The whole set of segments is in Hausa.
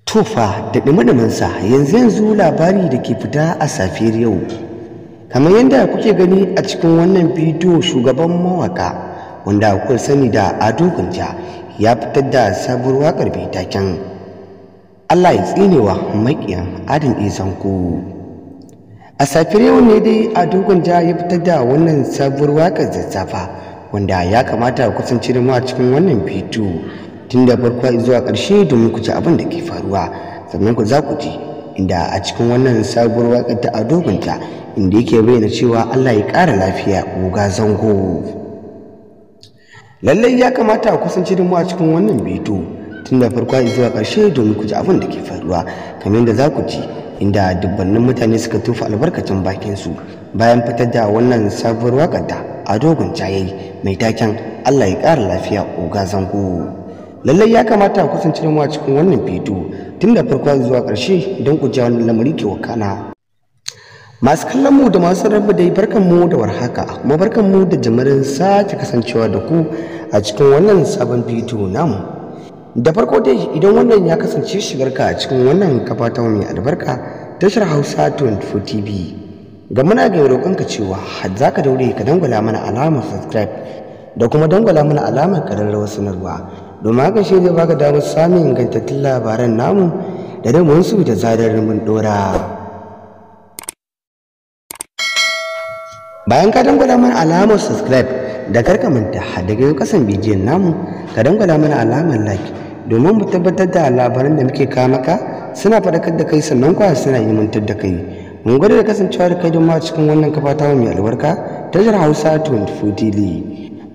Tofa da ɗumi-ɗuminsa yanzu labari da ke fita a safiyar yau. Kamar yadda kuke gani a cikin wannan bidiyo, shugaban mawaka wanda kuka sani da Ado Gwanja ya fitar da sabuwar waƙar mai taken Allah ya tsinewa maƙiyan Adam A. Zango. A safiyar yau ne dai Ado Gwanja ya fitar da wannan sabuwar waƙar zazzafa, wanda ya kamata ku kasance da mu a cikin wannan bidiyo tun da farko zuwa ƙarshe domin ku ji abin da ke faruwa. Sannan ku za ku ji inda a cikin wannan sabuwar waƙar ta Ado Gwanja inda yake bayyana cewa Allah ya ƙara lafiya Oga Zango. Lallai ya kamata ku kasance da mu a cikin wannan bidiyo tun da farko zuwa ƙarshe domin ku ji abin da ke faruwa. Kamar yadda za ku ji inda dubbannin mutane suka tofa albarkacin bakin su bayan fitar da wannan sabuwar waƙar da Ado Gwanja yayi mai taken Allah ya ƙara lafiya Oga Zango. Lallai ya kamata ku kasance da mu a cikin wannan bidiyo tun da farko zuwa ƙarshe don ku ji wannan lamari ke wakana. Masu kallon mu da masu rabu dai, barkan mu da warhaka, kuma barkan mu da jimirin sake kasancewa da ku a cikin wannan sabon bidiyo namu. Da farko dai, idan wannan ya kasance shigarka a cikin wannan kafa ta mai albarka, tashar Hausa 24 TV, ga muna ga roƙonka cewa za ka daure ka dangwala mana alamar subscribe da kuma dangwala mana alamar ƙararrawar sanarwa, domin haka shi zai baka damar samun ingantattun labaran namu da da su da zarar mun ɗora. Bayan ka dangwala mana alamar subscribe, da karka manta daga yau kasan bidiyon namu ka dangwala mana alamar like, domin mu tabbatar da labaran da muke kawo maka suna faɗakar da kai, sannan kuwa suna ilmantar da kai. Mun gode da kasancewa da kai don ma cikin wannan kafa ta mai albarka, tashar Hausa 24 TV.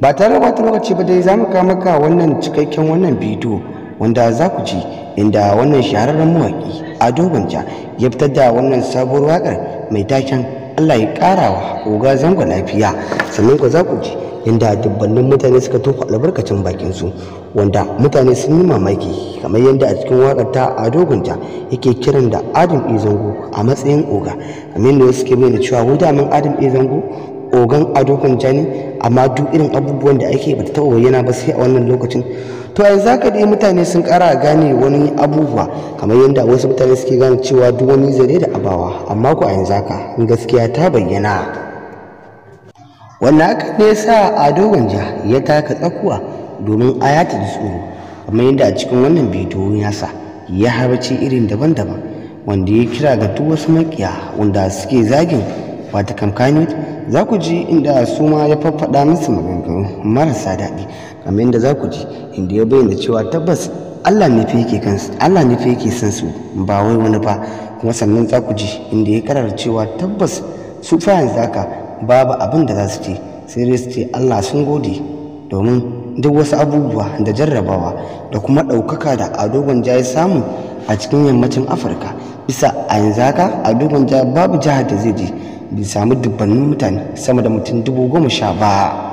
Ba tare da bata lokaci ba dai, za mu kawo maka wannan cikakken wannan bidiyo wanda za ku ji inda wannan shahararren mawaƙi Ado Gwanja ya fitar da wannan sabuwar waƙar mai taken Allah ya ƙara wa Oga Zango lafiya. Sannan ku za ku ji inda dubbannin mutane suka tofa albarkacin bakin su, wanda mutane sun yi mamaki kamar yadda a cikin waƙar ta Ado Gwanja yake kiran da Adam A. Zango a matsayin oga, kamar yadda wasu ke bayyana cewa wai daman Adam A. Zango ogan Ado Gwanja ne, amma duk irin abubuwan da ake bata taɓa bayyana ba sai a wannan lokacin. To yanzu haka dai mutane sun ƙara gane wani abubuwa, kamar yadda wasu mutane suke gane cewa duk wani zare da abawa, amma ko a yanzu haka gaskiya ta bayyana. Wannan haka ne sa Ado Gwanja ya taka tsakuwa domin aya ta ji tsoro, kamar yadda a cikin wannan bidiyo nasa ya harbaci irin daban-daban, wanda ya kira ga duk wasu makiya wanda suke zagin wata kamkani. Za ku ji inda su ma ya faffaɗa musu maganganu marasa daɗi, kamar yadda za ku ji inda ya bayyana cewa tabbas Allah ne fa yake kansu, Allah ne fa yake son su, ba wai wani ba. Kuma sannan za ku ji inda ya karar cewa tabbas su fa yanzu haka babu abin da za su ce sai dai su ce Allah sun gode, domin duk wasu abubuwa da jarrabawa da kuma ɗaukaka da Ado Gwanja ya samu a cikin yammacin Afirka. Bisa a yanzu haka Ado Gwanja babu jihar da zai je bai samu dubbannin mutane sama da mutum 10,000 ba.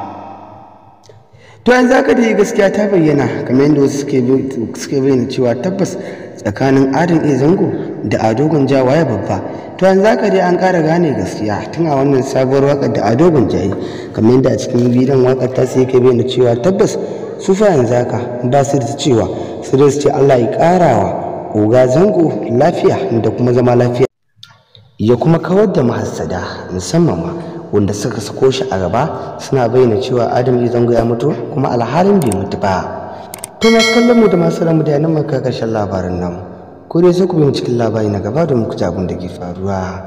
To yanzu haka dai gaskiya ta bayyana, kamar yadda wasu suke bayyana cewa tabbas tsakanin Adam A. Zango da Ado Gwanja waye babba. To yanzu haka dai an ƙara gane gaskiya tun a wannan sabuwar waƙar da Ado Gwanja yi, kamar yadda a cikin bidiyon waƙar ta sai yake bayyana cewa tabbas su fa yanzu haka ba su da cewa su dai su ce Allah ya ƙara wa Oga Zango lafiya da kuma zama lafiya, ya kuma kawar da mahassada, musamman ma wanda suka sako shi a gaba suna bayyana cewa Adam A. Zango ya mutu, kuma alhalin bai mutu ba. To masu kallon mu da masu ramu da yanan maka karshen labarin namu, ko dai sai ku bi mu cikin labari na gaba domin ku ji abin da ke faruwa.